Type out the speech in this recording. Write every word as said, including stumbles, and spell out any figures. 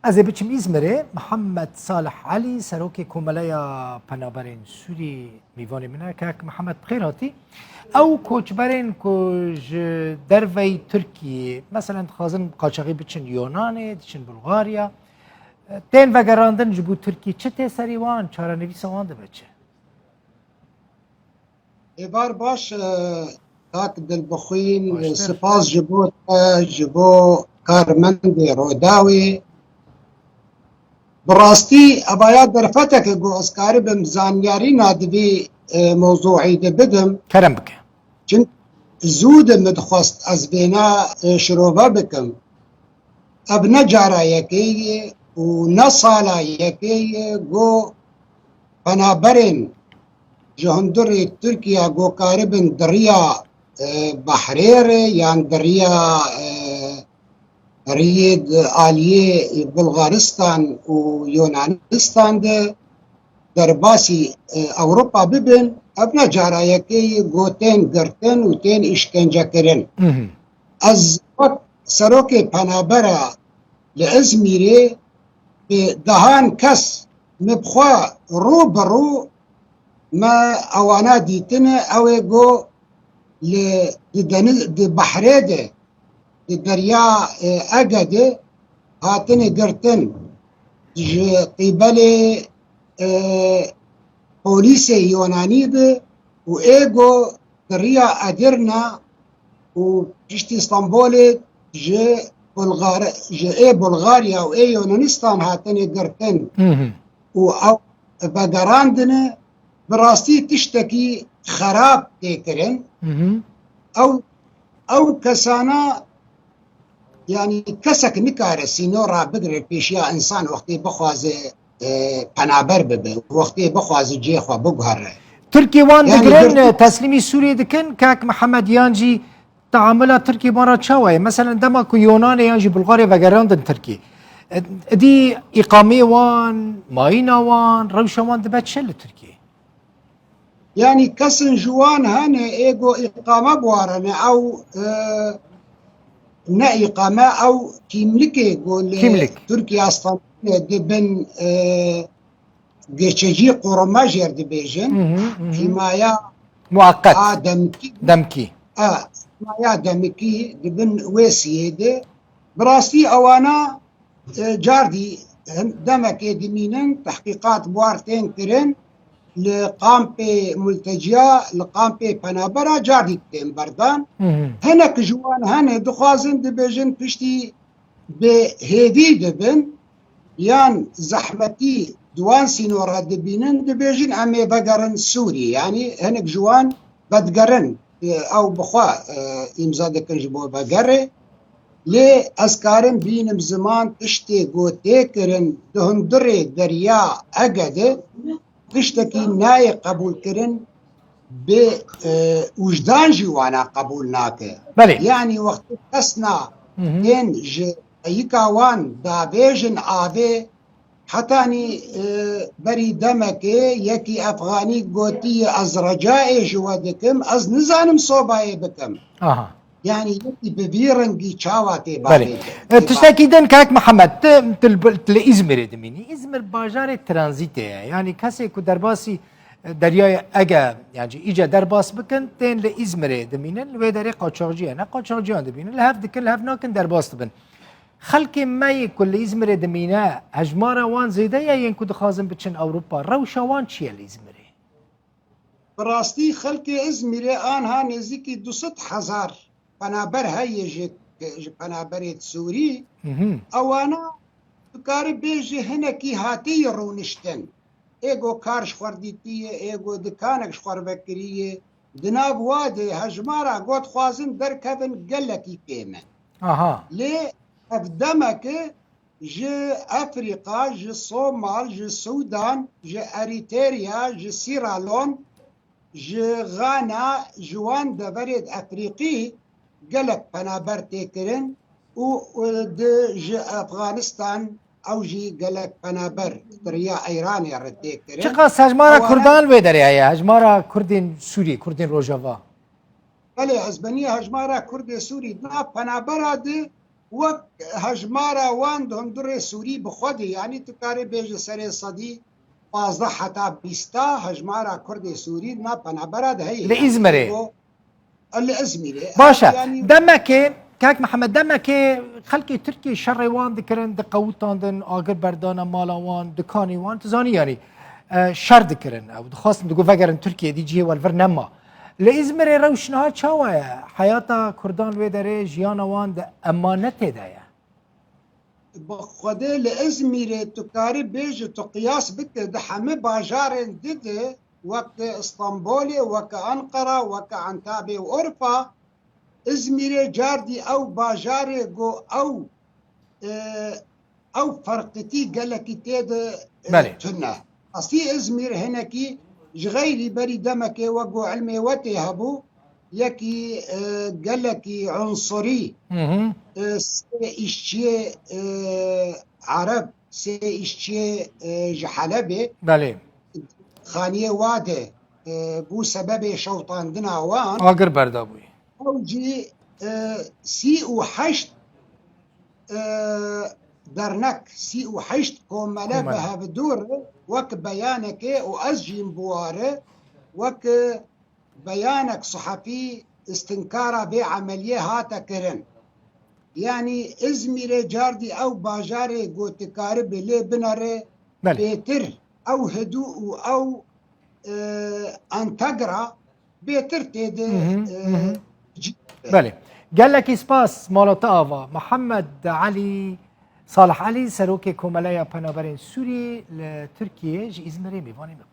Ez ê biçim Îzmirê. Mihemed Salih Elî, serokê Komeleya Penaberên Sûrî, mîvanê min e. Kek Mihemed, bi xêr hatî. Ew koçberên ku ji derveyî Tirkiyê, meselen, dixwazin qaçaxî biçin Yonanê, diçin Bulgarya, tên vegerandin ji bo Tirkiyê, çi tê serî wan, çarenivîsa wan dibe çi? Êvar baş, e, kak Dilbixwîn, Baştir. Spas ji bo te, ji bo karmendê Rodawê. Bi rastî, evaya derfeteke ku ez karibim zanyarîna di vî, e, mewzûî de bidim. Kerem bike. Çim zû de min dixwest ez vêna, e, şirove bikim. Ev ne cara yekê ye û ne sala yekê ye ku penaberên ji hundirê Tirkiye ku karibin di riya, e, behrê re yan di riya, e, riyê di aliyê Bulgaristan û Yunanistan de derbasî, e, Ewropa bibin, ev ne cara yekê ye ku tên girtin û tên îşkencekirin. Mhm. Ez wek serokê penabera li Izmîrê bi dehan kes min bi xwe rû bi rû me ewana dîtine, ew ê ku li, di deniz, di behrê de, di derya, e, Ege de hatine girtin ji qîbelê, e, polîsê Yonanî bi û ê ku di riya Edirne û piştî Stenbolê ji Bulgar-, ji ê Bulgarya û ê Yunanistan hatine girtin Mhm. û ew vegerandine, bi rastî tiştekî xerab tê kirin. Mhm. Ew, ew kesana, yanî kesek nikare sînora bigire pêşiya însan wextê bixwaze, e, penaber bibe, wextê bixwaze cihê xwe biguhere. Tirkî wan Yanî digirin, girtin- teslîmî Sûriyê dikin, kak Mihemed, yan jî teamula Tirkî wan re çawa ye? Meselen, dema ku Yonanê yan jî Bulgarê vegerandin Tirkî, e, idî îqameyê wan, mayîna wan, rewşa wan dibe çi li Tirkiyê? Yanî kesin ji wan hene ê ku îqame biwarine ew, e, ne îqame, ew kîmlikê ku li Kîmlik. Tirkiye Stenbolê dibin, e, geçici koruma jê re dibêjin. Mhm, mhm. Himaya Muaqqet. a demkî. Demkî. E, himaya demkî dibin wê siyê de. Bi rastî ewana, e, cardî hin-, demekê dimînin, tehqîqat bi war tên kirin, li kampê multeciya, li kampê penabera cardî tên berdan. Mhm. Hinek ji wan hene dixwazin dibêjin piştî bi hêvî dibin, yan zehmetî di wan sînora dibînin, dibêjin, "Em ê vegerin Sûrî." Yanî hinek ji wan vedigerin, e, ew bi xwe, e, îmza dikin ji bo vegerê. Lê ez karim bînim ziman tiştê ku tê kirin di hundirê Derya Ege de, tiştekî nayê qebûlkirin, bi, e, wijdan jî wana qebûl nake. Belê. Yanî wextê kesna Hı hı. tên ji peyika wan davêjin avê, hetanî, e, berî demekê yekî efxanî gotiye, "Ez recayê ji we dikim, ez nizanim sobayê bikim." Aha. Yanî yekî bi vî rengî çawa tê Belê. bavê E, tiştekî din, kak Mihemed, tu, tu li, tu li Îzmirê dimînî. Îzmir bajarê tranzîtê ye. Yanî kesê ku derbasî, e, Deryaya Ege, yan jî îce derbas bikin, tên li Îzmirê dimînin, li wê derê qaçaxciyan, ne qaçaxciyan dimînin, li hev dikin, li hev nakin, derbas dibin. Xelkê me yê ku li Îzmirê dimîne, hejmara wan zêde ye yên ku dixwazin biçin Ewropa? Rewşa wan çi ye li Îzmirê? Bi rastî xelkê Îzmîrê anha nêzîkî du sed hezar penaber heye ji, ji penaberê Sûrî. Mhm. Ewana dikare bêje hinekî hatiye rûniştin. Ê go kar ji xwe re dîtiye, ê go dikanek ji xwe re vekiriye. Di nav wa de hejmara go dixwazin derkevin gelekî kêm e. Aha. Lê ev demeke ji Efrîka, ji Somal, ji Sûdan, ji Erîterya, ji Sîralon, ji Ghana, ji wan deverê di Efrîqî gelek penaber tê kirin û, û di, ji Efxanistan ew jî gelek penaber di riya Îranê re tê kirin. Çiqas hejmara Ewana Kurdan wê derê heye? Hejmara Kurdên Sûrî, Kurdên Rojava? Belê, ez beniya hejmara Kurdê Sûrî di nav penabera de Wek hejmara wan di hundirê Sûrî bi xwe de, yanî tu karê bêje serê sedî pazdeh heta bîsta hejmara Kurdê Sûrî di nav penabera de heye. Li Îzmirê. Li Îzmîrê. Baş e. Yani, Demekê, Kak Mihemed, demekê xelkê Tirkiyê şerê wan dikirin, diqewitandin, agir berdana mala wan, dikanê wan, tu zanî yanî, e, şer dikirin. Ew dixwastin digo vegerin Tirkiyê, dî cihê we li vir nema. Li Îzmirê rewş niha çawa ye? Heyata Kurdan li wê derê, jiyana wan di emanetê de ye. Bi xwedê li Îzmîrê tu karî bêjî, tu qiyas bike, di hemî bajarên di de, wek Îstanbulê, wek Ankara, wek Antabê û Urfa, Îzmîrê cardî ew bajarê ku ew, e, ew ferqitî gelekî tê de, e, Belê. tune. Rastî Îzmîr hinekî ji xeyrî berî demekê wek ku ilmê we tê hebû, yekî, e, gelekî unsurî, Hı hı. e, sê îşçiyê, e, Ereb, sê îşçiyê, e, ji Helebê, Belê. xaniyê wa de, e, bû sebebê şewitandina wan. Agir berda bûyî. Ew jî, e, sî û heşt, e, dernek, sî û heşt komele Komele. bi hevdûr wek beyanekê û ez jî bi ware wek beyanek suhefî istinkara vê emeliyê hate kirin. Yanî Îzmîrê cardî ew bajarê gotikarî bi lê binere Belê. bêtir ew hidû û ew, e, entegra bêtir tê de, Hı hı, e, hı hı. cî- Belê. Gelekî spas, mala te ava. Mihemed Elî, Salih Elî, serokê Komeleya Penaberên Sûrî li Tirkiyê, ji Îzmirê mêvanê me bû.